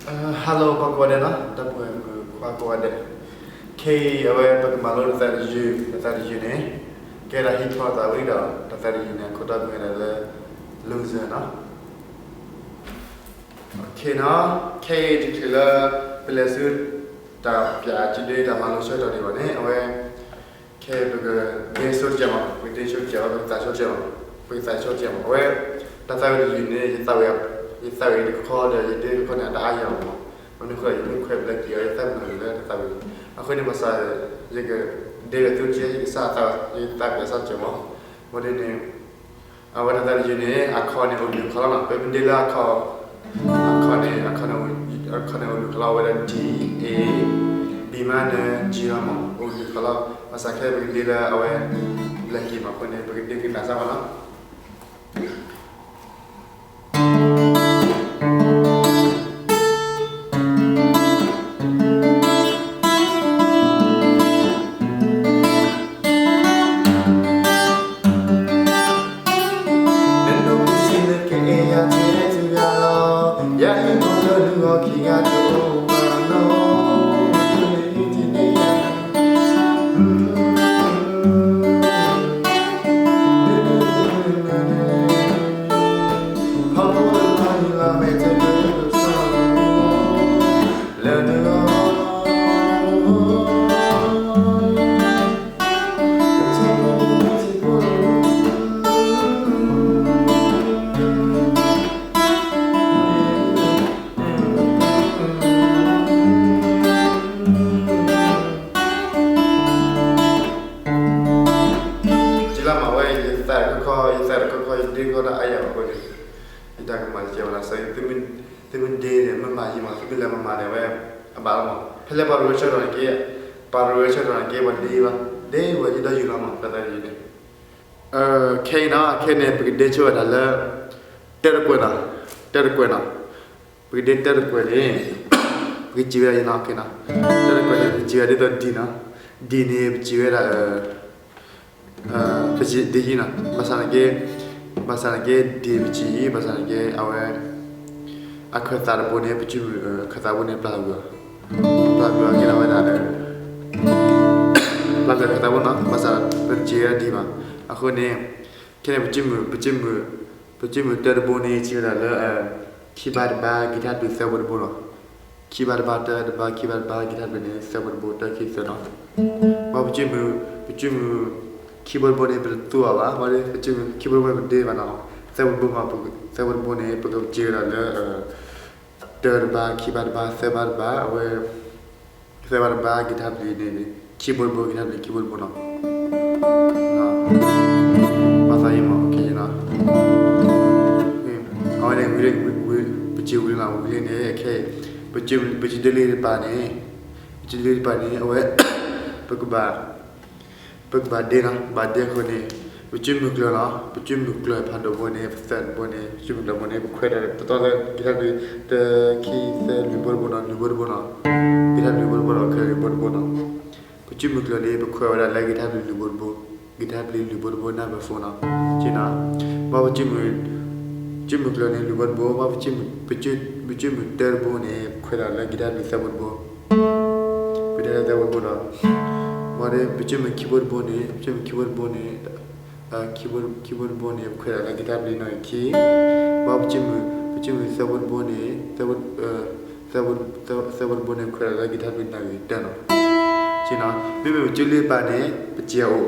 Hello ပှၤကိးဂၤဒဲးနီၤ, ဒီပုၢ်ဝဲၢ်မုၣ်ခွါကိးဂၤဒဲး, ခဲအံၤအဝဲပကမၤလိတၢ်သးတယုၢ်, တၢ်သးတယုၢ်န့ၣ် ကဲဒၣ်ဟံးထီၣ်သးဝံၤဒီး တၢ်သးတယုၢ်န့ၣ် အခိၣ်တီမ့ၢ်ဝဲဒၣ်လၢ loser နီၤ. ခဲအံၤတချုးလၢ ပလဲၤဆူ တၢ်ပျးစ့ဒ့ တၢ်မၤလိဆၢကတီၢ်ဒံးဘၣ်န့ၣ် အဝဲ ခဲအံၤပကဒ့ဆိတကဲးမး, ပကဒ့ဆိတကဲး, ပကသးဆိတကဲးမး, ပကသးဆိတကဲးမး. အဝဲ တၢ်သးဝံၤတယုၢ်န့ၣ် ယသးဝံၤတခီဒီး ယဒ့တခီန့ၣ် အတအါယၤဘၣ်မး. မနုၤအဃိ ယမ့ၢ်ခွဲးဘျဲးက့ၤအီၤ ယသးပ့ၤနီၣ်လၢတၢ်သးဝံၤ, အဃိန့ၣ် ဘၣ်ဆၣ် ယကဒ့ဝဲသုတကဲး, ယကစၢ်သး, ယသးပျးစၢ်တကဲးမး. ဘၣ်ဒ်န့ၣ် အဝဲတၢ်သးတယုၢ်န့ၣ် အခီၣ်န့ၣ်အိၣ်လွံၢ်ခီၣ်လီၤနီၤ. ပမ့ၢ်ဒ့လၢအခီၣ်, အခီၣ်န့ၣ်, အခီၣ်န့ၣ်အိၣ်လွံၢ်ခီၣ်လီၤ, အဝဲဒၣ် D, A, B minor, G လီၤမး, အိၣ်လွံၢ်ခီၣ်လီၤ. ဘၣ်ဆၣ်ခဲအံၤပကဒ့လၢအဝဲ ဘျဲးက့ၤမးအဃိန့ၣ် ပကဒ့ကနၣ်စၢ်မးနီၤ. နဒိးကစံးလၢကအဲၣ်ယၤထဲတဂၤလီၤ, ယဟ့ၣ်နီၤလၢနဂီၢ်ခံဂၤတအိၣ်ဘၣ်နီၤ. ကလီၤမးဝဲ ယသးတခီခီ, ယသးတခီခီ, ယဒ့တခီခီဒီးအါယၤဘၣ်အဃိန့ၣ် ယတၢ်ကမၣ်တကဲဘၣ်လၢ စး, သုမ့ၢ်ဒ့န့ၣ် မ့ၢ်မၤယံာ်မး, သုမ့ၢ်လဲၤမၤမၤန့ၣ်ဝဲ အဘၣ်လီၤမး. ဖဲလဲၣ်ပှၤရ့ဝဲဆၢထၢၣ်န့ၣ်က့, ပှၤရ့ဝဲဆၢထၢၣ်န့ၣ်က့ ပှၤဒ့ဘၣ်, ဒ့ဝဲယဒီးယုၢ်လီၤမး တၢ်သးတယုၢ်န့ၣ်. ခဲအံၤနီၤ, ခဲအံၤန့ၣ် ပကဒ့ဆိဝဲဒၣ်လၢ တၢတကွဲးနီၤ, တၢတကွဲးနီၤ. ပကဒ့တၢတကွဲးန့ၣ် ပကစံးဝဲဒၣ်နီၤ, တၢတကွဲးန့ၣ် ပကစံးဝဲဒၣ်ဒ်သိး D နီၤ. D န့ၣ် ပစံးဝဲဒၣ် ပစံးဒ်အံၤနီၤ, ဘၣ်ဆၣ်န့ၣ်က့, ဘၣ်ဆၣ်န့ၣ်က့ D ပစံးအံၤ, ဘၣ်ဆၣ်န့ၣ်က့ အဝဲ အခၢၣ်သးတဘိန့ၣ် ပက, ခၢၣ်သးဘိန့ၣ် ပျၢ်ကွံာ်အီၤ, ပျၢ်ကွံာ်အီၤကဲထီၣ်ဝဲဒၣ် ပျၢ်ကွံာ်ခၢၣ်သးဘိနီၤ, ဘၣ်ဆၣ်ပစံးဝဲဒၣ်ဒ်အံၤဘၣ်. အဃိန့ၣ် ခဲန့ၣ် ပကမုၢ်, ပကမုၢ်, ပကမုၢ်တၢတဘိန့ၣ် စံးဝဲဒၣ်လၢ ခံဘးတဘး ကံၢ်ထၣ်ဘျုးသၢဘိတဘိနီၤ. ခံဘးတဘး တၢတဘး, ခံဘးတဘး ကံၢ်ထၣ်ဘျုးန့ၣ် သၢဘိတဘိ, တၢ ခံ သၢနီၤ. ဘၣ်ပကမုၢ်, ပကမုၢ် ခံဘိတဘိန့ၣ် ပတသူအီၤဘၣ်, ဘၣ်ဒီး ပကမုၢ်ခံဘိတဘိန့ၣ် ပဒ့ဘၣ်နီၤ. သၢဘိတဘိမး, သၢဘိတဘိန့ၣ် ပကစံးဝဲဒၣ်လၢ တၢတဘး, ခံဘးတဘး, သၢဘးတဘး, အဝဲ သၢဘးတဘး ကံၢ်ထၣ်ဘျုးန့ၣ် ခံဘိတဘိ, ကံၢ်ထၣ်ဘျုးန့ၣ် ခံဘိတဘိနီၤ. မၤသးယံာ်မး, အဝဲန့ၣ် ပစံးဝံၤလံနီၤ, ဝံၤလံန့ၣ် ခဲအံၤ ပစံးဒ်လံတပၤန့ၣ်, ပစံးဒ်လံတပၤန့ၣ် အဝဲ ပကဘၣ် ပကဘၣ်ဒ့နီၤ, ဘၣ်ဒ့အဃိန့ၣ် ပကမုၢ်ကျၢၤနီၤ, ပကမုၢ်ကျၢၤဖးဒိၣ်ဘိန့ၣ် ပသၢဘိန့ၣ်, ပကမုၢ်ကျၢၤဘိန့ၣ် ပခွဲးဒီးတတီလၢ ကံၢ်ထၣ်ဘျုး တၢ ခံ သၢ လွံၢ်ဘိတဘိနီၤ, လွံၢ်ဘိတဘိနီၤ, ကံၢ်ထၣ်ဘျုးဘိတဘိနီၤ, ခဲအံၤလွံၢ်ဘိတဘိနီၤ. ပကမုၢ်ကျၢၤန့ၣ် ပခွဲးဝဲဒၣ်လၢ ကံၢ်ထၣ်ဘျုးလွံၢ်ဘိတဘိ, ကံၢ်ထၣ်ဘျုးလွံၢ်ဘိတဘိ number four နီၤ. က့နီၤ, ဘၣ်ပကမုၢ်, ကမုၢ်ကျၢၤန့ၣ် လွံၢ်ဘိတဘိ, ဘၣ်ပကမုၢ်တၢတဘိန့ၣ် ပခွဲးဒၣ်လၢ ကံၢ်ထၣ်ဘျုးသၢဘိတဘိ ပတဲလၢသၢဘိတဘိဒီး, ဘၣ်ဒီး ပကမုၢ်ခံဘိတဘိန့ၣ်, ပကမုၢ်ခံဘိတဘိန့ၣ်, ခံဘိတဘိန့ၣ် ပခွဲးဒၣ်လၢ ကံၢ်ထၣ်ဘျုးနီၣ်ဂံၢ်ခံ, ဘၣ်ပကမုၢ်, ပကမုၢ်သၢဘိတဘိန့ၣ်, သၢဘိတဘိန့ၣ် ပခွဲးဒၣ်လၢ ကံၢ်ထၣ်ဘျုးနီၣ်ဂံၢ်တၢနီၤ. က့နီၤ, မ့မ့ၢ်ပကၠိလ့ပၤန့ၣ် ပစံးအအိၣ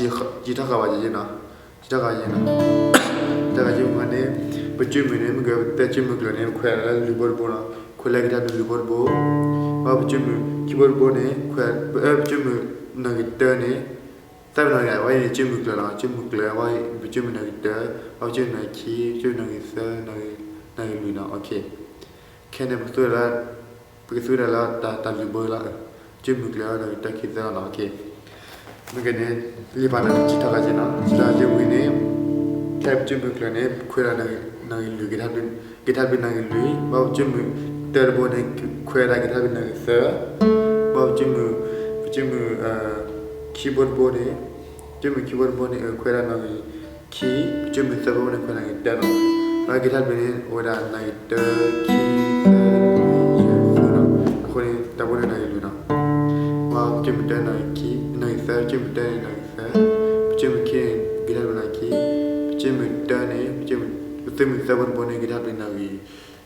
်, စံးထီၣ်ဃာ်ဘၣ်က့နီၤ. စံးထီၣ်ဃာ်က့နီၤ. စံးထီၣ်ဃာ်က့မ့ၢ်န့ၣ်, ပကမုၢ်န့ၣ် မ့ၢ်ကပတဲကမုၢ်ကျၢၤန့ၣ် ပခွဲးလၢလွံၢ်ဘိတဘိနီၤ, ခွဲးလၢ ကံၢ်ထၣ်ဘျုးလွံၢ်ဘိတဘိ, ဘၣ်ပကမုၢ်ခံဘိတဘိန့ၣ် ခွဲး, ပကမုၢ်နီၣ်ဂံၢ်တၢန့ၣ်, သၢဘိနီၤဂံၢ်, အဝဲန့ၣ် ကမုၢ်ကျၢၤနီၤ, ကမုၢ်ကျၢၤ, ပကမုၢ်နီၣ်ဂံၢ်တၢ, ဘၣ်ပကမုၢ်နီၣ်ဂံၢ်ခံ, ပကမုၢ်နီၣ်ဂံၢ်သၢ, နီၣ်ဂံၢ်လွံၢ်နီၤ. ခဲအံၤန့ၣ် ပကသူဝဲဒၣ်လၢ တၢ်လွံၢ်ဘိလီၤ. ကမုၢ်ကျၢၤနီၣ်ဂံၢ်တၢ ခံ သၢနီၤ. မ့ၢ်ကန့ၣ် လ့ပၤန့ၣ် စံးထီၣ်ဃာ်က့နီၤ, စံးထီၣ်ဃာ်က့ဝံၤန့ၣ် ခဲအံၤပကမုၢ်ကျၢၤန့ၣ် ခွဲးဒၣ်နီၣ်ဂံၢ်လွံၢ်, ကံၢ်ထၣ်ဘျုးနီၣ်ဂံၢ်လွံၢ်, ဘၣ်ပကမုၢ်တၢတဘိန့ၣ် ခွဲးဒၣ်ကံၢ်ထၣ်ဘျုးနီၣ်ဂံၢ်သၢ, ဘၣ်ပကမုၢ်, ပကမုၢ် ခံဘိတဘိန့ၣ်, ပကမုၢ်ခံဘိတဘိန့ၣ် ခွဲးဒၣ်နီၣ်ဂံၢ်ခံ, ပကမုၢ်သၢဘိန့ၣ် ခွဲးနီၣ်ဂံၢ်တၢနီၤ. ဘၣ်ကံၢ်ထၣ်ဘျုးန့ၣ် အိၣ်ဝဲဒၣ်နီၣ်ဂံၢ်တၢ, ခံ, သၢ, လွံၢ်, ပကစၢၢ်မုၢ်တၢန့ၣ်နီၣ်ဂံၢ်သၢ, ပကစၢၢ်မုၢ်ခံန့ၣ် က့ၤထါပျံၤနီၣ်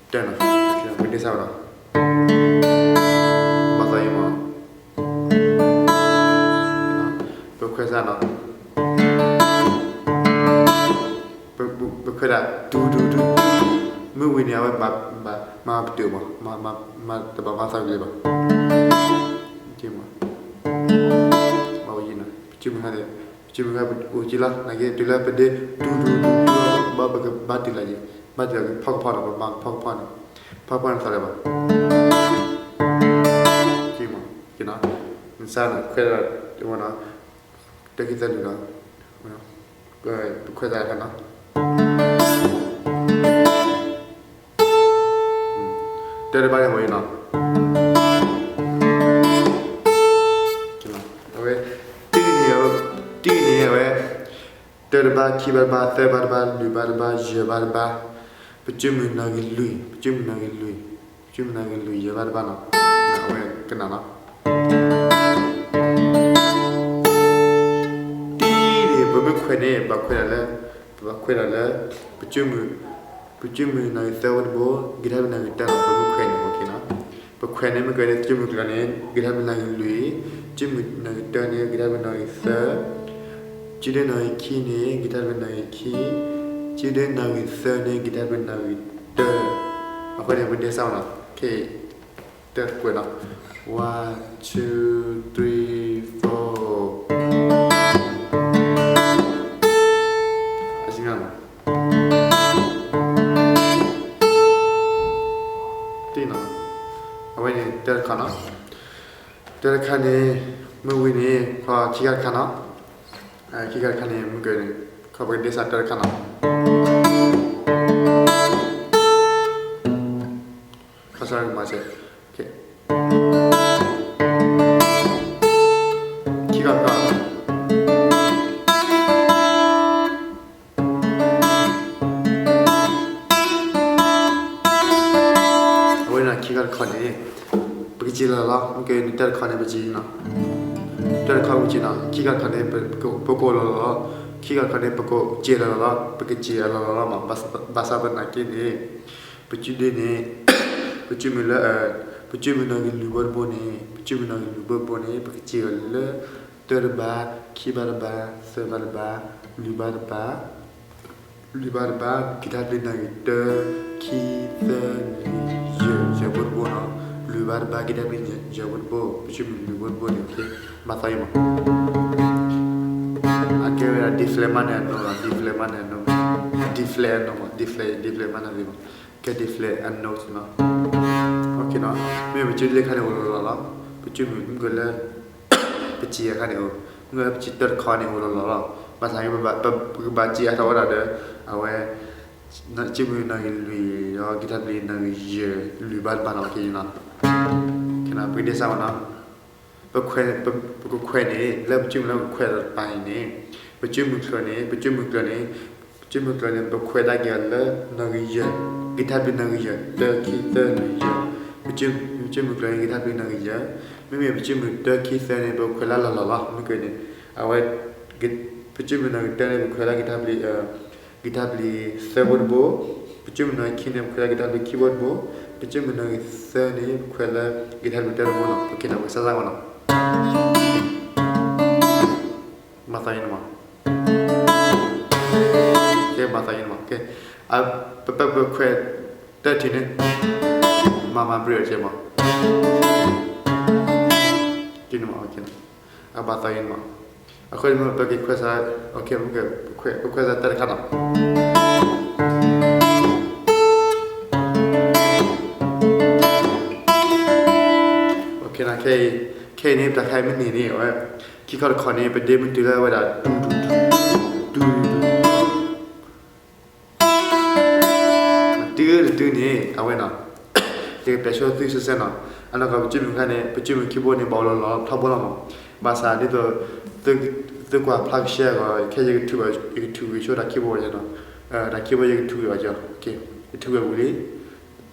ဂံၢ်ခံ, ပကစၢၢ်မုၢ်တၢန့ၣ် ပကစၢၢ်မုၢ်, ပသုမုၢ်သၢဖိတဘိန့ၣ် က့ၤထါပျံၤနီၣ်ဂံၢ်တၢနီၣ်, ပဒ့ဆါနီၣ်, ဘၣ်သီအံၤမး, ပခွဲးစၢ်နီၣ်, ပခွဲးဒၣ် တူတူတူ, မ့ၢ်ဝံၤန့ၣ် အဝဲမၤပတုာ်မး, မၤတဘၣ်မၤသီကလံၤဘၣ်, မ့ၢ်ဝံၤနီၣ်, ပကစၢၢ်မုၢ်ခါန့ၣ်, ပကစၢၢ်မုၢ်ခါပအိၣ်က့ၤလီၤ, နာ်က့ တုၤလၢပဒ့ တူတူတူတူ, ဘၣ်ပကဘၣ်တုာ်လၢ်က့ၤ, ဘၣ်တုာ်လၢ်က့ၤဖီကဖီနီၣ်, ပမၤဖီကဖီန့ၣ်, ဖီကဖီန့ၣ်သီလၢၤဘၣ်, မ့ၢ်နီၣ်, စၢ်နီၣ်, ခွဲးဒၣ်, တၢခံသၢလွံၢ်နီၣ်, ပခွဲးစၢ်တခါနီၣ်, တၢတဘါန့ၣ်ဝဲနီၣ်, အဝဲ, တံၢ်န့ၣ်, တံၢ်န့ၣ်အဝဲ, တၢတဘါ ခံဘါတဘါ သၢဘါတဘါ လွံၢ်ဘါတဘါ ယဲၢ်ဘါတဘါ, ပကစၢၢ်မုၢ်နီၣ်ဂံၢ်လွံၢ်, ပကစၢၢ်မုၢ်နီၣ်ဂံၢ်လွံၢ်, ပကစၢၢ်မုၢ်နီၣ်ဂံၢ်လွံၢ် ယဲၢ်ဘါတဘါနီၣ်, အဝဲကနၣ်နီၣ် တံၢ်န့ၣ် ပမ့ၢ်ခွဲးန့ၣ် ပဘၣ်ခွဲးဒၣ်လၢ, ပဘၣ်ခွဲးဒၣ်လၢ, ပကစၢၢ်မုၢ်, ပကစၢၢ်မုၢ်နီၣ်ဂံၢ်သၢဖိတဘိ, က့ၤထါပျံၤနီၣ်ဂံၢ်တၢနီၣ်, ပမ့ၢ်ခွဲးန့ၣ်, ပခွဲးန့ၣ် မ့ၢ်ကဲန့ၣ် ပကစၢၢ်မုၢ်ကျၢၤန့ၣ် က့ၤထါပျံၤနီၣ်ဂံၢ်လွံၢ်, ပကစၢၢ်မုၢ်နီၣ်ဂံၢ်တၢန့ၣ် က့ၤထါပျံၤနီၣ်ဂံၢ်သၢ, ပကစၢၢ်ဒ့နီၣ်ဂံၢ်ခံန့ၣ် က့ၤထါပျံၤနီၣ်ဂံၢ်ခံ, ပကစၢၢ်ဒ့နီၣ်ဂံၢ်သၢန့ၣ် က့ၤထါပျံၤနီၣ်ဂံၢ်တၢ, အဃိန့ၣ် ပဒ့ဆါနီၣ်, ခဲအံၤ တၢ်ကွဲးနီၣ်, one, two, three, four, အစံနီၣ်, တံၢ်နီၣ်, အဝဲန့ၣ် တၢတခါနီၣ်, တၢတခါန့ၣ်, မ့ၢ်ဝံၤန့ၣ် ခီခံခါတခါနီၣ်, ခံခါတခါန့ၣ် မ့ၢ်ကဲန့ၣ် ခီပကဒ့ဆါတၢတခါနီၣ်, ခီဆၢကမၤစဲး, ခံခါတခါ အဝဲန့ၣ်ခံခါတခါန့ၣ် ပကစံၣ်လီၤလီၤ, မ့ၢ်ကဲန့ၣ် တၢတခါန့ၣ် ပစံၣ်နီၣ်, တၢတခါပစံၣ်နီၣ်, ခံခါတခါန့ၣ် ပကအိၣ်လီၤလီၤလီၤ, ခံခါတခါန့ၣ် ပကစံၣ်လီၤလီၤလီၤ, ပကစံၣ်အလီၢ်လီၤလီၤမး, ဘၣ်ဆၣ်သနာ်က့န့ၣ် ပကစၢၢ်ဒ့န့ၣ်, ပကစၢၢ်မုၢ်လၢ, ပကစၢၢ်မုၢ်နီၣ်ဂံၢ်လွံၢ်ဘိတဘိန့ၣ်, ပကစၢၢ်မုၢ်နီၣ်ဂံၢ်လွံၢ်ဘိတဘိန့ၣ် ပကစံၣ်အီၤလၢ တၢတဘါ, ခံဘါတဘါ, သၢဘါတဘါ, လွံၢ်ဘါတဘါ, လွံၢ်ဘါတဘါ က့ၤထါပျံၤနီၣ်ဂံၢ်တၢ, ခံ, သၢ, လွံၢ်, ယဲၢ်, ယဲၢ်ဘိတဘိနီၣ်, လွံၢ်ဘါတဘါ က့ၤထါပျံၤယဲၢ်ဘိတဘိ, ပကစၢၢ်မုၢ်လွံၢ်ဘိတဘိန့ၣ်, ဘၣ်သီအံၤမး, အကဲဝဲဒၣ် D flat minor အနိၣ်လီၤ, D flat minor အနိၣ်, D flat အနိၣ်မး, D flat, D flat minor သ့ၣ်မး, ကဲ D flat အနိၣ်နီၣ်, မ့ၢ်ပကစၢၢ်ဒ့တခါန့ၣ်အိၣ်လီၤလီၤလီၤ, ပကစၢၢ်မုၢ်မ့ၢ်ကဲလၢ ပစံၣ်အခါန့ၣ်အိၣ်, မ့ၢ်ပစံၣ်တၢတခါန့ၣ်အိၣ်လီၤလီၤလီၤ, ဘၣ်ဆၣ် ပကဘၣ်စံၣ်အါထီၣ်ဝဲဒၣ်ဒီး, အဝဲ, ကစၢၢ်မုၢ်နီၣ်ဂံၢ်လွံၢ်ဒီး က့ၤထါပျံၤနီၣ်ဂံၢ်ယဲၢ် လွံၢ်ဘါတဘါနီၣ်, ပကဒ့ဆါမးနီၣ်, ပခွဲး, ပကခွဲးန့ၣ် လၢပကစၢၢ်မုၢ်လၢပခွဲးတပၤအံၤန့ၣ်, ပကစၢၢ်မုၢ်ကျၢၤန့ၣ်, ပကစၢၢ်မုၢ်ကျၢၤန့ၣ်, ပကစၢၢ်မုၢ်ကျၢၤန့ၣ် ပခွဲးဒၣ်က့ၤအီၤလၢနီၣ်ဂံၢ်ယဲၢ်, က့ၤထါပျံၤနီၣ်ဂံၢ်ယဲၢ်, တၢ ခံ သၢ လွံၢ် ယဲၢ်, ပကစၢၢ်မုၢ်ကျၢၤန့ၣ် က့ၤထါပျံၤနီၣ်ဂံၢ်ယဲၢ်, မ့မ့ၢ်ပကစၢၢ်မုၢ်တၢ ခံ သၢန့ၣ် ပခွဲးလၢအလီၢ်လီၤလီၤ, မ့ၢ်ကဲန့ၣ်, အဝဲ, ပကစၢၢ်မုၢ်နီၣ်ဂံၢ်တၢန့ၣ် ပခွဲးလၢက့ၤထါပျံၤ က့ၤထါပျံၤသၢဘိတဘိ, ပကစၢၢ်မုၢ်နီၣ်ဂံၢ်ခံန့ၣ် ပခွဲးလၢက့ၤထါပျံၤခံဘိတဘိ, ပကစၢၢ်မုၢ်နီၣ်ဂံၢ်သၢန့ၣ် ပခွဲးလၢက့ၤထါပျံၤတၢတဘိနီၣ်, ပက့ၤနီၣ် ပကစၢ်စၢ်ဂီၢ်နီၣ်, မၤသးအံၤန့ၣ်မး, ကဲ မၤသးအံၤန့ၣ်မး, ကဲ, ပပၢ်ပခွဲးတၢထံၣ်န့ၣ်, မၤမၤပြံအီၤကဲမး, ကဲန့ၣ်မး, အဘၣ်သးအံၤန့ၣ်မး, အဃိန့ၣ်မ့ၢ်ပကခွဲးစၢ်, ပခွဲးစၢ်တၢတခါနီၣ်, ခဲအံၤန့ၣ် တၢ်ခါအံၤမ့ၢ်န့ၢ်န့ၣ် အဝဲ, ခံခါတခါန့ၣ် ပဒ့မ့ၢ်တုၤလၢဝဲဒၣ် တူ, တူ, တူ, တုၤ, တုၤန့ၣ် အဝဲနီၣ်, ယကပဲာ်ဆိသုစဲးစဲးနီၣ်, အနီၢ်ကီၢ် ပကစၢၢ်မုၢ်ခါန့ၣ် ပကစၢၢ်မုၢ်ခံဘိန့ၣ် ဘၣ်အိၣ်လီၤလီၤထီဘိလီၤမး, ဘၣ်ဆၣ်ဒ်သိး သုကွၢ်ဖျါကဆှဲအဂီၢ် ခဲယကထုး, ယကထုးက့ၤဆိတၢ်ခံဘိယဲနီၣ်, တၢ်ခံဘိယကထုးက့ၤဘၣ်ကီ, ယထုးဝဲဝံၤလံ,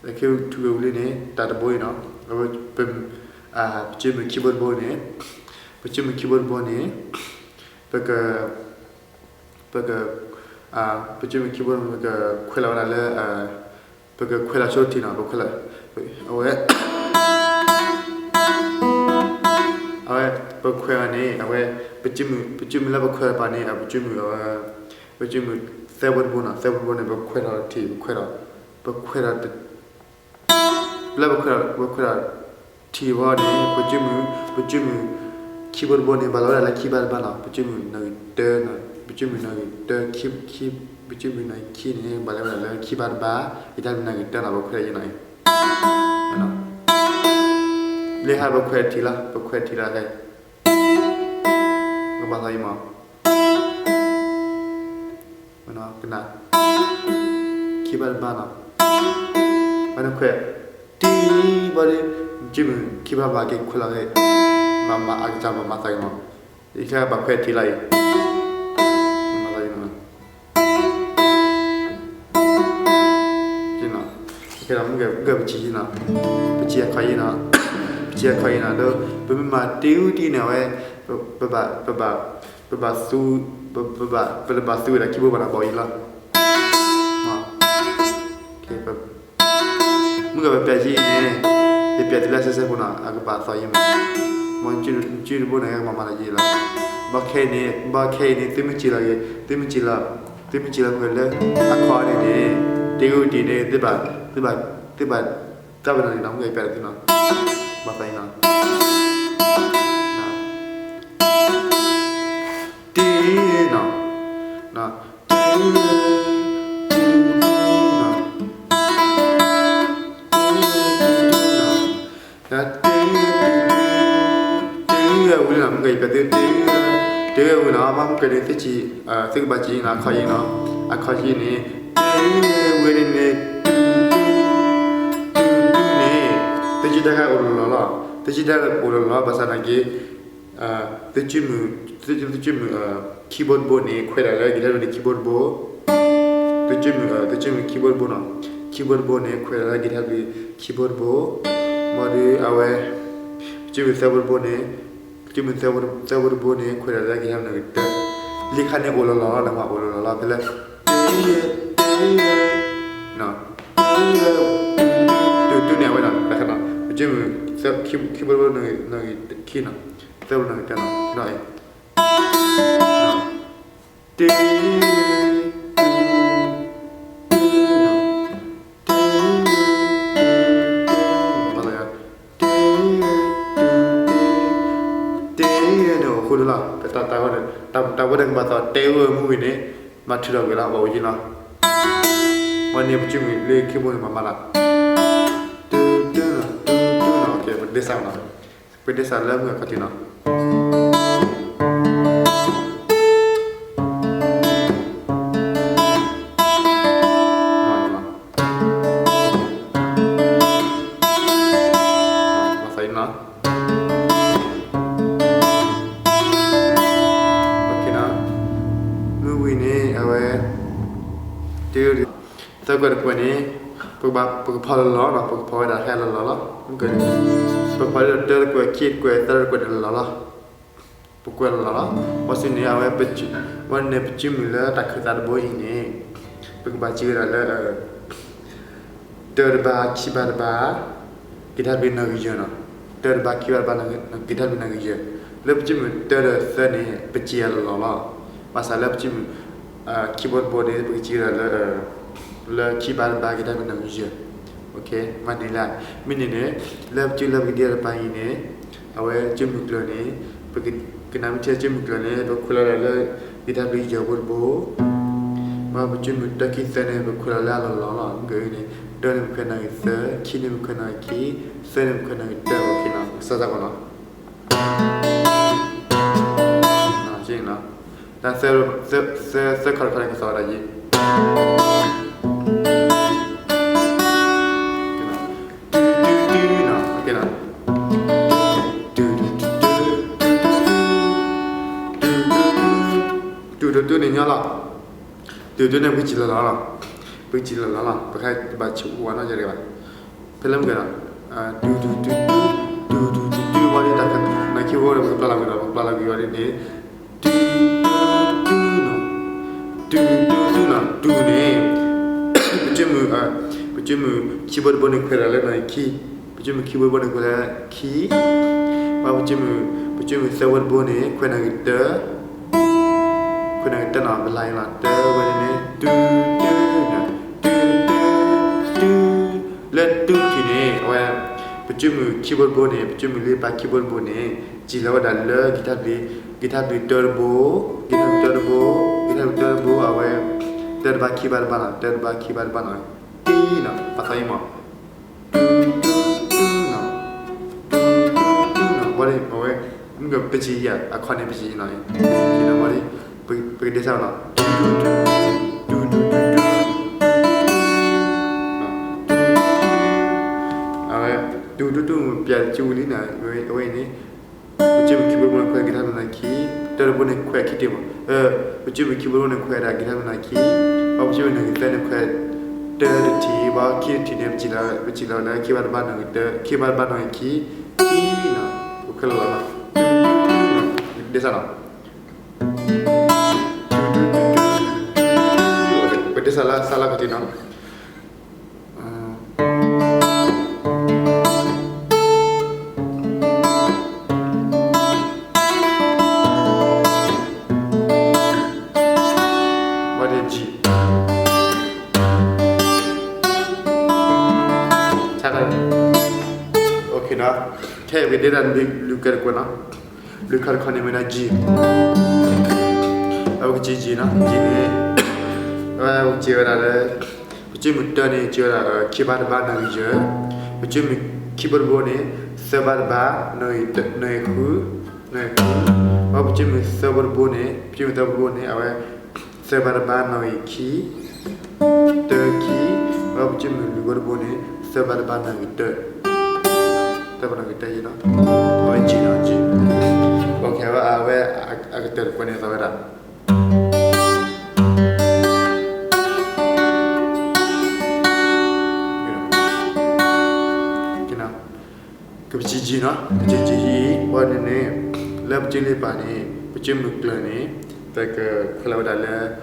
တၢ်ခံဘိထုးဝဲဝံၤလံန့ၣ် တၢ်တဘိအံၤနီၣ်, ပ, ပကစၢၢ်မုၢ်ခံဘိတဘိန့ၣ်, ပ ပကၠုၣ်မုၢ်ခံဘိတဘိန့ၣ် ပက ပက ပကၠုၣ်မုၢ်ခံဘိန့ၣ် ပကခွဲးလီၤဝဲဒၣ်လၢ ပကခွဲးလီၤဆိထံးနီၤ, ပခွဲးလီၤ အဝဲ အဝဲ ပခွဲးအီၤန့ၣ် အဝဲ ပကၠုၣ်မုၢ် ပကၠုၣ်မုၢ်လၢပခွဲးတပၤန့ၣ် ပကၠုၣ်မုၢ် ပကၠုၣ်မုၢ်သၢဘိတဘိနီၤ, သၢဘိတဘိန့ၣ် ပခွဲးထီၣ်ထံး ပခွဲးထီၣ် ပခွဲးထီၣ် လၢပခွဲးထီၣ် ပခွဲးထီၣ်ထံးဘီန့ၣ် ပကၠုၣ်မုၢ် ပကၠုၣ်မုၢ် ခံဘိတဘိန့ၣ် ဘၣ်လီၤဝဲဒၣ်လၢခံဘါတဘါနီၤ, ပကၠုၣ်မုၢ်နီၣ်ဂံၢ်တၢနီၤ, ပကၠုၣ်မုၢ်နီၣ်ဂံၢ်တၢ ခံ ခံ ပကၠုၣ်မုၢ်နီၣ်ဂံၢ်ခံန့ၣ် ဘၣ်လီၤဝဲဒၣ်လၢခံဘါတဘါ, ယတၢ်မ့ၢ်နီၣ်ဂံၢ်တၢနီၤ, ပခွဲးယံၤနီၤအံၤ လၢဟါပခွဲးထံးလီၤ, ပခွဲးထံးလီၤဟဲ ကဘၣ်သးအံၤမး ကနၣ် ခံဘါတဘါနီၤ, ဘၣ်နခွဲး တံၢ်ဘီဒီး ကၠုၣ်မုၢ်ခံဘါတဘါက့ၤခွဲးလီၤဂ့ၤ, မၤမၤအကစၢ်မၤမၤသးအံၤမး, ယခဲဘၣ်ခွဲးထံးလီၤအံၤ မၤသးအံၤနီၤ, မုၢ်ဂဲၤပစံးယံၤနီၤ, ပစံးအခီၣ်ယံၤနီၤ, ပစံးအခီၣ်ယံၤနီၤ ဒီး ပမ့ၢ်မၤတ့ၢ်အူတံၢ်န့ၣ် အဝဲ ပဘၣ် ပဘၣ် ပဘၣ်သူ ပဘၣ် ပတဘၣ်သူဝဲဒၣ်ခံဘိဘၣ်နီၤ ဘီၣ်အံၤလီၤ, မုၢ်ဂဲၤပပျးယံၤန့ၣ် ယပျးတုၤလၢစဲစဲဖိနီၤ အကဘၣ်သီယံၤမး, မ်ကၠုၣ်တဘိန့ၣ် ကမၤမၤလီၤယံၤလီၤ, ဘီခဲအံၤန့ၣ် ဘီခဲအံၤန့ၣ် သုမ့ၢ်စံးလီၤဂ့ၤ သုမ့ၢ်စံးလီၤ သုမ့ၢ်စံးလီၤမုၢ်ဂဲၤလၢ အခီၣ်န့ၣ်န့ၣ် တ့ၢ်အူတံၢ်န့ၣ် သုဘၣ် သုဘၣ် သုဘၣ် တၢ်ပနီၣ်န့ၣ်နီၤ မုၢ်ဂဲၤပျးတသုနီၤ, ဘၣ်သီယံၤနီၤ တံၢ်နီၤ, တံၢ် တံၢ် တံၢ် တံၢ် တံၢ် တံၢ် တံၢ်ဝံၤနီၤ, မုၢ်ဂဲၤယပျးသု တံၢ် တံၢ်ဝံၤနီၤ, ဘၣ်မုၢ်ကဲန့ၣ် သုကဘၣ်စံးနီၤ အခီၣ်ယံၤနီၤ, အခီၣ်ယံၤန့ၣ် တံၢ်ဝံၤန့ၣ်န့ၣ် တံၢ် တံၢ် တံၢ်န့ၣ် သုကၠုၢ်တၢ်ခါအိၣ်လီၤလီၤလီၤ, သုကၠုၢ်တၢ်အိၣ်လီၤလီၤ ဘၣ်ဆၣ်နာ်က့ သုကၠုၢ်မုၢ် သုကၠုၢ်မုၢ် ခံဘိတဘိန့ၣ် ခွဲးဒၣ်လၢ guitar န့ၣ် ခံဘိတဘိ, သုကၠုၢ်မုၢ် သုကၠုၢ်မုၢ်ခံဘိတဘိနီၤ, ခံဘိတဘိန့ၣ် ခွဲးဒၣ်လၢ guitar ခံဘိတဘိ, ဘၣ်ဒီးအဝဲ ပကၠုၢ်မုၢ်သၢဘိတဘိန့ၣ် ပကၠုၢ်မုၢ်သၢဘိတဘိန့ၣ် ခွဲးဒၣ်လၢ guitar နီၣ်ဂံၢ်တၢ, လံာ်ခါန့ၣ်အိၣ်လီၤလီၤလီၤ နမၤအိၣ်လီၤလီၤလီၤ ဖဲလၢ တုၤတုၤန့ၣ် အဝဲနီၤ တခါနီၤ ပကၠုၢ်မုၢ် ခံဘိတဘိ နီၣ်ဂံၢ်ခံနီၤ သၢဘိနီၣ်ဂံၢ်တၢနီၤ နီၤအံၤ တုၤ တုၤ တုၤ တုၤ တုၤ တုၤ တုၤ တုၤန့ၣ်အိၣ်ဃိဒၣ်လီၤ တၢ်တၢ်ဝဲန့ၣ် တၢ်ဝဲဒၣ်ကဘၣ်သီၣ် တုၤမုၢ်ဝံၤန့ၣ် မၤထုးထီၣ်ကွံာ်လီၤ ဘၣ်အိၣ်ယံၤလီၤ ဝဲန့ၣ်ပကၠုၢ်မုၢ်လၢခံဘိန့ၣ် ပမၤလီၤ တုၤ တုၤ တုၤ တုၤနီၤ ပဒ့စၢ်နီၤ ပဒ့စၢ်လၢမုၢ်ဂၤခီၣ်ထံးနီၤ မၤသးအံၤနီၤ မုၢ်ဝံၤန့ၣ် အဝဲ တုၤ သၢကွဲးတကွဲးန့ၣ် ပကဖီလီၤလီၤနီၤ ပကဖီဝဲဒၣ်ဟဲလီၤလီၤလီၤ မုၢ်ကဲန့ၣ် ပဖီလၢတၢတကွဲး ခံတကွဲး သၢတကွဲးန့ၣ်လီၤလီၤ ပကွဲးလီၤလီၤလီၤ ဘၣ်ဆၣ်န့ၣ် အဝဲ ဝဲန့ၣ် ပကၠုၢ်မုၢ်လၢတၢ်ခၢၣ်သးတဘိအံၤန့ၣ် ပကဘၣ်စံးဝဲဒၣ်လၢ တၢတဘါ ခံဘါတဘါ က့ၤထါတဘ့ၣ်နီၣ်ဂံၢ်ယဲၢ်နီၤ တၢတဘါ ခံဘါတဘါ က့ၤထါတဘ့ၣ်နီၣ်ဂံၢ်ယဲၢ် လၢပကၠုၢ်မုၢ်တၢဒီးသၢန့ၣ် ပစံးအလီၢ်လီၤ ဘၣ်ဆၣ်လၢပကၠုၢ်မုၢ် ခံဘိတဘိန့ၣ် ပကစံးဝဲဒၣ်လၢ လၢခံဘါတဘါ က့ၤထါတဘ့ၣ်နီၣ်ဂံၢ်ယဲၢ် မၤန့ၢ်လၢ မ့ၢ်န့ၣ်န့ၣ် လၢပကၠုၢ်လၢပကဒံတဘါအံၤန့ၣ် အဝဲကၠုၢ်မုၢ်ကျၢၤန့ၣ် ပကနၣ်မ့ၢ်ထဲကၠုၢ်မုၢ်ကျၢၤန့ၣ် ပခွဲးလီၤဒၣ်လၢ က့ၤထါတဘ့ၣ်ယဲၢ်ဘိတဘိ မ့ၢ်ပကၠုၢ်မုၢ်တၢခံသၢန့ၣ် ပခွဲးလီၤလၢအလီၢ်လီၤလီၤ မ့ၢ်ဂ့ၤန့ၣ် တၢန့ၣ်ပခွဲးနီၣ်ဂံၢ်သၢ ခံန့ၣ်ပခွဲးနီၣ်ဂံၢ်ခံ သၢန့ၣ်ပခွဲးနီၣ်ဂံၢ်တၢ အိၣ်ခ့နီၤ စၢ်စၢ်ကီးနီၤ တၢ်သၢ သၢ သၢခီၣ်တခီန့ၣ် ကသီၣ်ဝဲဒၣ်ယံၤ တုၤတုၤတုၤနီၤ တုၤတုၤတုၤ တုၤတုၤတုၤန့ၣ်ညီလီၤ တုၤတုၤန့ၣ် ပကစံးလီၤလီၤလီၤ ပကစံးလီၤလီၤလီၤ ပကဘၣ်ဆိကမိၣ်ဝဲနီတဂၤဘၣ် ဖဲလၢမုၢ်ကနီၤ တုၤတုၤတုၤတုၤ တုၤတုၤတုၤတုၤ ဝဲဒၣ်တၢ်ခၢၣ် ခံဘိဘိန့ၣ် ပကပျၢ်လီၤကွံာ်ဒီး ပကပျၢ်လီၤကွံာ်အီၤဒ်န့ၣ်, တုၤတုၤတုၤနီၤ, တုၤတုၤတုၤနီၤ, တုၤန့ၣ် ပကမုၢ်, ပကမုၢ် ခံဘိတဘိန့ၣ် ခွဲးဒၣ်လၢနီၣ်ဂံၢ်ခံ, ပကမုၢ်ခံဘိတဘိန့ၣ် ခွဲးလၢခံ, ပကမုၢ်, ပကမုၢ်သၢဘိတဘိန့ၣ် ခွဲးနီၣ်ဂံၢ်တၢ ခွဲးနီၣ်ဂံၢ်တၢနီၤ ပလါအံၤလီၤ တၢဝဲန့ၣ်န့ၣ် တုၤတုၤနီၤ, တုၤတုၤတုၤ, လၢတုၤထံးန့ၣ် အဝဲ ပကမုၢ်ခံဘိတဘိန့ၣ် ပကမုၢ်လၢပၢ်ခံဘိတဘိန့ၣ် စံၢ်လီၤဝဲဒၣ်လၢ ကထါဘျုးတၢတဘိ, ကထါဘျုးတၢတဘိ, ကထါဘျုးတၢတဘိ အဝဲ တၢတဘါခံဘါတဘါနီၤ, တၢတဘါခံဘါတဘါနီၤ, တုၤနီၤ ပသးအံၤမး တုၤတုၤတုၤနီၤ, တုၤတုၤတုၤနီၤ, ဘၣ်ဒီး အဝဲ မ့ၢ်ကပစံးယၤ အခီၣ်န့ၣ်ပစံးနီၤ, ဘၣ်ဒီး ပကဒဲးစၢ်နီၤ, တုၤတုၤတုၤ, တုၤတုၤတုၤတုၤ, အဝဲ တုၤတုၤတုၤ ပျဲၢ်ကၠူဝံၤလံနီၤ, အဝဲအံၤန့ၣ် ပကမုၢ်ခံဘိတဘိန့ၣ် ခွဲးကထါဘျုးနီၣ်ဂံၢ်ခံ, တၢတဘိန့ၣ် ခွဲးခံတ့ၢ်မး, ပကမုၢ်ခံဘိတဘိန့ၣ် ခွဲးဒၣ်ကထါဘျုးနီၣ်ဂံၢ်ခံ, ဘၣ်ပကမုၢ်နီၣ်ဂံၢ်သၢန့ၣ် ခွဲးတၢတထံး, ဘၣ်ခံတထံးန့ၣ် ပစံၢ်လီၤ, ပစံၢ်လီၤလၢခံဘါတဘါနီၣ်ဂံၢ်တၢ, ခံဘါတဘါနီၣ်ဂံၢ်ခံ, တုၤနီၤ, ပခွဲးလီၤလီၤနီၤ, ဒ်သိးနီၤ, ပဒ်သိးလၢ စၢ်လီၤခီၣ်ထံးနီၤ ဘၣ်ဒီး G, ခဲအံၤပကဒ့တၢ်လုၢ်ကဲတကွဲးနီၤ, လုၢ်ခီၣ်တခီန့ၣ်မ့ၢ်ဒၣ် G, အဝဲကစံး G နီၤ, G န့ၣ် အဝဲကစံးဝဲဒၣ်လၢ ပကမုၢ်တၢန့ၣ် ကစံးဝဲဒၣ် ခံဘါတဘါနီၣ်ဂံၢ်ယဲၢ်, ပကမုၢ်ခံဘိတဘိန့ၣ် သၢဘါတဘါ နီၣ်ဂံၢ်ဃု, နီၣ်ဂံၢ်ဃု, ဘၣ်ပကမုၢ်သၢဘိတဘိန့ၣ် ပကမုၢ်သၢဘိတဘိန့ၣ် အဝဲ သၢဘါတဘါနီၣ်ဂံၢ်ခံ တၢခံ, ဘၣ်ပကမုၢ်လွံၢ်ဘိတဘိန့ၣ် သၢဘါတဘါနီၣ်ဂံၢ်တၢ, သၢဘါနီၣ်ဂံၢ်တၢယဲၢ်နီၤ, အဝဲ G နီၤ G, အဝဲ အဝဲအကတၢၢ်တကွဲးန့ၣ်သးဝဲဒၣ် ကပစံး G နီၤ, ပစံး G အံၤ ဘၣ်န့ၣ်န့ၣ် လၢပကမုၢ်လၢပၢ်န့ၣ် ပကမုၢ်ကျၢၢ်န့ၣ် ပကခွဲးလီၤဝဲဒၣ်လၢ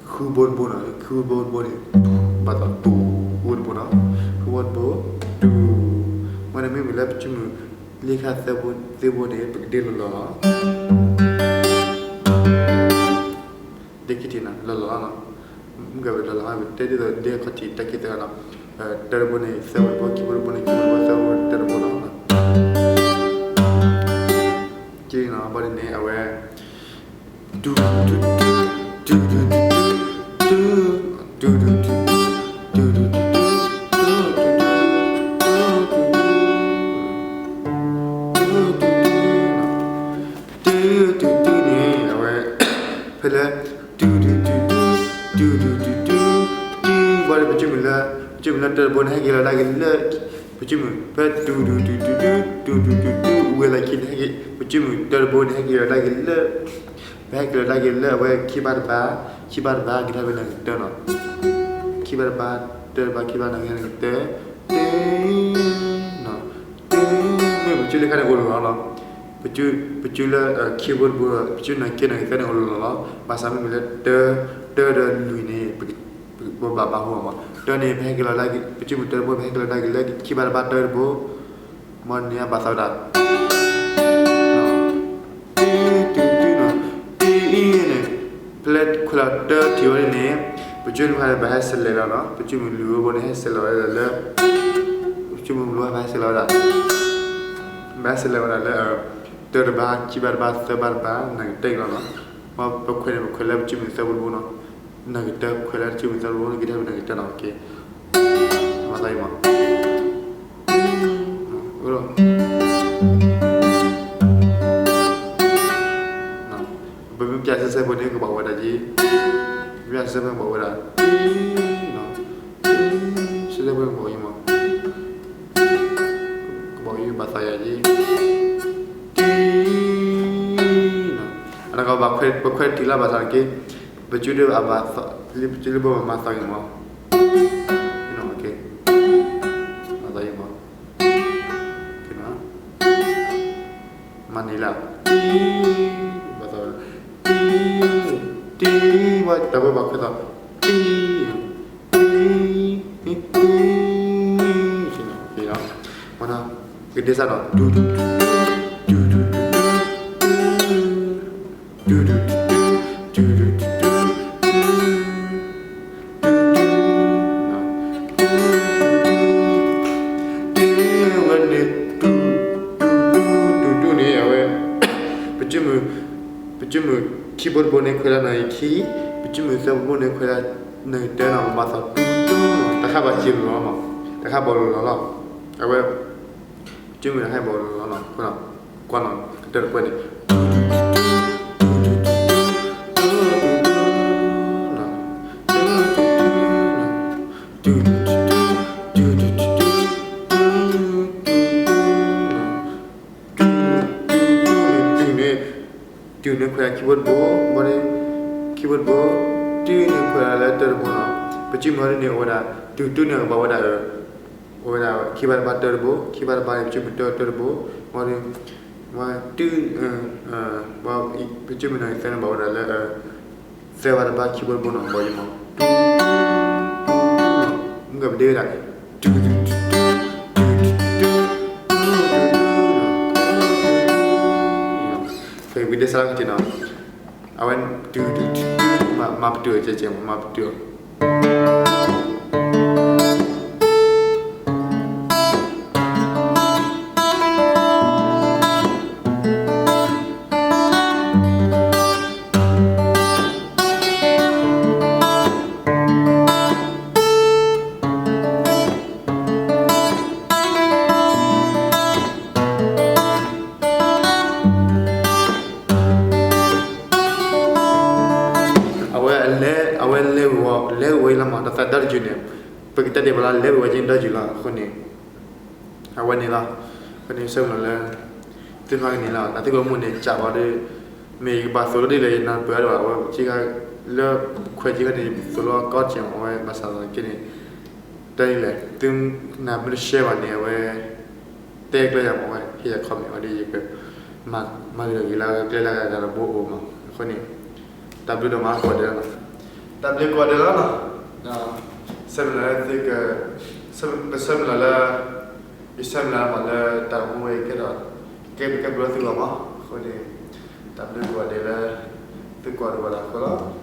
ဃုဘိတဘိနီၤ, ဃုဘိတဘိန့ၣ် ဘၣ်သးတူၢ် ဃုဘိတဘိနီၤ, ဃုဘိတဘိ တူၢ်, မ့ၢ်န့ၣ်မ့မ့ၢ်လၢပကမုၢ်လၢခါသၢဘိန့ၣ် ပကဒ့လီၤလီၤလီၤ ဒ့ခံထံးနီၤ လီၤလီၤလီၤနီၤ, မ့ၢ်ကဝဲလီၤလီၤ ပတဲဒ်သိးဒ့ခီၣ်ထံးတၢ်ခံသၢနီၤ, တၢတဘိန့ၣ် သၢဘိတဘိ ခံဘိတဘိန့ၣ် ခံဘိတဘိ သၢဘိတဘိနီၤ, က့နီၤ ဘၣ်ဒ်န့ၣ် အဝဲ တုၤတုၤတုၤ တုၤတုၤတုၤတုၤ တုၤ တုၤတုၤတုၤတုၤ တုၤတုၤတုၤတုၤ တုၤတုၤတုၤ တုၤတုၤတုၤ တုၤတုၤတုၤ တုၤတုၤတုၤန့ၣ် အဝဲ ဖဲလၢ တုၤတုၤတုၤတုၤ တုၤတုၤတုၤတုၤ တုၤ ဘၣ်ဒီး ပကမုၢ်လၢ ပကမုၢ်လၢတၢတဘိန့ၣ် ဟဲက့ၤလီၤဒၣ်က့ၤလၢ ပကမုၢ် ဖဲတုၤတုၤတုၤတုၤတုၤ တုၤတုၤတုၤတုၤ ဝံၤလီၢ်ခံန့ၣ် ဟဲက့ၤ ပကမုၢ်တၢတဘိန့ၣ် ဟဲက့ၤလီၤဒၣ်က့ၤလၢ ပဟဲက့ၤလီၤဒၣ်က့ၤလၢအဝဲခံဘါတဘါ ခံဘါတဘါ ကထါဘျုးနီၣ်ဂံၢ်တၢနီၤ ခံဘါတဘါ တၢတဘါ ခံဘါ နီၣ်ဂံၢ် နီၣ်ဂံၢ်တၢ တၢ နီၤ တၢ မ့ၢ်ပကၠူလၢခါန့ၣ်အိၣ်လီၤလီၤနီၤ ပကၠူ ပကၠူလၢ ခံဘိတဘိ ပကၠူနီၣ်ဂံၢ် နီၣ်ဂံၢ်သၢန့ၣ်အိၣ်လီၤလီၤလီၤ ဘၣ်ဆၣ်မ့မ့ၢ်လၢ တၢ တၢဒီးလွံၢ်န့ၣ် ပဘၣ်ဘၣ်ဟူမး တၢန့ၣ် ပဟဲက့ၤလီၤဒၣ်က့ၤ ပကၠူမ့ၢ်တၢတဘိ ပဟဲက့ၤလီၤဒၣ်က့ၤလၢ ခံဘါတဘါတၢတဘိ မ့ၢ်န့ၣ်အဘၣ်သးဝဲဒၣ် တုၤတုၤတုၤနီၤ တုၤအံၤန့ၣ် ဖဲလၢခွဲးလီၤတၢထံၣ်ဝဲန့ၣ် ပကၠူန့ၣ်ဘၣ်ဟဲစလဲၤလီၤနီၤ ပကၠူမ့ၢ်လွံၢ်ဘိန့ၣ် ဟဲစလဲၤလီၤလၢ ပကၠူမ့ၢ်လွံၢ်ဘိဘၣ်ဟဲစလဲၤဝဲဒၣ် ဘၣ်ဟဲစလဲၤဝဲဒၣ်လၢ တၢတဘါ ခံဘါတဘါ သၢဘါတဘါ နီၣ်ဂံၢ်တၢအံၤလီၤနီၤ ပခွဲးန့ၣ် ပခွဲးလၢပကၠူမ့ၢ်သၢဘိတဘိနီၤ နီၣ်ဂံၢ်တၢ ခွဲးလၢပကၠူမ့ၢ်သၢဘိတဘိ နီၣ်ဂံၢ်တၢ နီၣ်ဂံၢ်တၢနီၤ ကဲ မၤသးအံၤမး ပမ့ၢ်ပျၢ်စဲစဲဖိန့ၣ် ကဘၣ်ဝဲဒၣ်က့ၤ ပျၢ်စဲစဲဖိကဘၣ်ဝဲဒၣ် စဲစဲဖိန့ၣ် ကဘၣ်ဝဲမး ကဘၣ်ဝဲဘၣ်သးယၤက့ၤ အနီၢ်ကီၢ်ဘၣ်ခွဲး ပခွဲးထံၣ်လၢဘၣ်သးက့ၤ ပကၠူဒၣ်အဘၣ်သး ပကၠူလၢဘၣ်မၤသးက့ၤမး မၤသးယံၤမး ကဲနီၤ မၤသးယံၤမး မၤ န့ၣ်လၢ တံ, ဘၣ်သီ, တံ, တံ, တၢ်ဝဲဘၣ်ခွဲးသီ, တံ, တံ, တံ, ဝဲဒၣ် ကဒ့စၢ်ဒီး ဝဲန့ၣ် တူတူတူတူတူ တူတူန့ၣ် အဝဲ ပ ပကၠုမုၢ်ခံဘိတဘိန့ၣ် ခွဲးလၢနီၣ်ဂံၢ်ခံ, ပကၠုမုၢ်သၢဘိတဘိန့ၣ် ခွဲးလၢနီၣ်ဂံၢ်တၢနီၤ, ဘၣ်သီ တူတူ, တၢ်ဃါဘၣ်စံးလိၤလီၤနီၤ, တၢ်ဃါဘၣ်လိၤလီၤလီၤ, အဝဲ ပကၠုမုၢ်တၢ်ဃါဘၣ်လိၤလီၤနီၤ, ကွၢ်နီၤ ကတၢၢ်တကွဲၢ်န့ၣ် တူန့ၣ် တူန့ၣ်ခွဲးလၢခံဘိတဘိ, ဘီန့ၣ် ခံဘိတဘိ, တူန့ၣ်ခွဲးလၢတၢတဘိနီၤ, ပကၠုမုၢ်ဟီဒ်န့ၣ် အဝဲဒၣ် တူတူန့ၣ်ကဘၣ်ဝဲဒၣ် အဝဲဒၣ် ခံဘးတဘါတၢတဘိ, ခံဘးတဘါန့ၣ် ပကၠုမုၢ်တၢတဘိ, ဘီန့ၣ် ဝဲ တူ ပကၠုမုၢ်နီၣ်ဂံၢ်သၢန့ၣ် ဘၣ်ဝဲဒၣ်လၢ သၢဘးတဘါခံဘိတဘိနီၤ, ဘီယမီၤ မုၢ်ကပဒ့ဝဲဒၣ် ဖဲဝံၤဒ့စၢ်လီၤက့ၤနီၤ, အဝဲ မၤပတုာ်အီၤ ကဲကဲ မၤပတုာ်အီၤ အဝဲလဲၤ အဝဲလဲၤဝဲ လဲၤဝဲလီၤမး တၢ်သးဒီတယုၢ်န့ၣ်, ပကတဲဒ်ဘၣ်လၢလဲၤဝဲက့ၤဒီတယုၢ်လီၤ အဃိန့ၣ် အဝဲန့ၣ်လီၤ. အဃိန့ၣ် ဆၢမုၢ်လၢ်လၢ သုမၤကန့ၢ်လီၤ တၢ်သံကွၢ်မုၢ်န့ၣ် ကးဘၣ်ဒီး မ့ၢ်ယကဘၣ်သိၣ်လိဒ်လဲၣ် ယနၢ်ပၢၢ်အါဒံးဘၣ် အဝဲက့ၤခါ လၢခွဲးက့ၤခါန့ၣ် သိၣ်လိအကီတက့ၢ်မး အဝဲဘၣ်ဆၣ်သနာ်က့န့ၣ် တၢ်ဒ်လဲၣ် သုနၢ်မ့ၢ်တရှဲဘၣ်န့ၣ် အဝဲ တဲကျဲယၤမး အဝဲဟ့ၣ်ယၤ comment အီၤဒီး ယက မၤဂ့ၤဒီးဂ့ၤလၢအဂၤ ကျဲလၢအဂၤ တၢ်တဘိအိၣ်မး အဃိန့ၣ် တၢ်ဘျုးဒိၣ်မးကိးဂၤဒဲးလီၤနီၤ တၢ်ဘျုးကိးဂၤဒဲးလီၤနီၤ ဆၢမုၢ်လၢ်လၢသုက ပဆၢမုၢ်လၢ်လၢ ယဆၢမုၢ်လၢ်မးလၢတၢ်အိၣ်မူဝဲအံၤကဲဒီး ကဲဘျုးကဲဖှိၣ်လၢသုဂီၢ်မး အဃိန့ၣ် တၢ်ဘျုးကိးဂၤဒဲးလၢ သုကွၢ်ဒိးဝဲဒၣ်အဃိလီၤ